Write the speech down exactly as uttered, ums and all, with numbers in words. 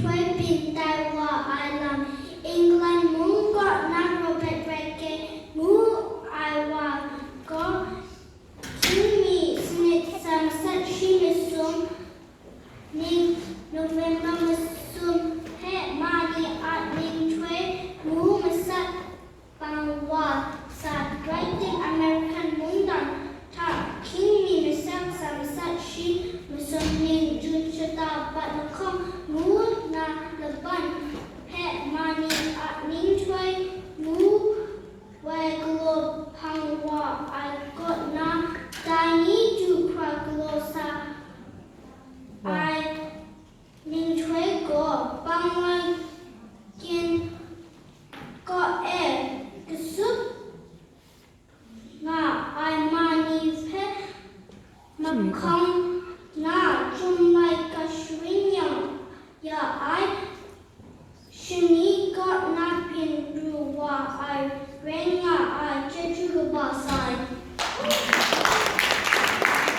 Poi byin tai wa ai lam, England mung kaw na Robert Raikes ngu ai wa gaw, Hkyingmi sanit tsa matsat shi masum ning, November masum hpe ma ni a ninghtoi ngu matsat pang wa sa rai tim, American mungdan hta hkyingmi matsat tsa matsat shi masum ning June shata bat lahkawng ngu na laban hpe ma ni a ninghtoi ngu wai galaw hpang wa ai kaw na, dai ni du hkra galaw sa ai ninghtoi gaw, pang wa kyin kaw e kasup nga ai ma ni hpe mahkang na, chyum laika sharin yang ya ai, shani kaw na byin pru wa ai rai nga ai.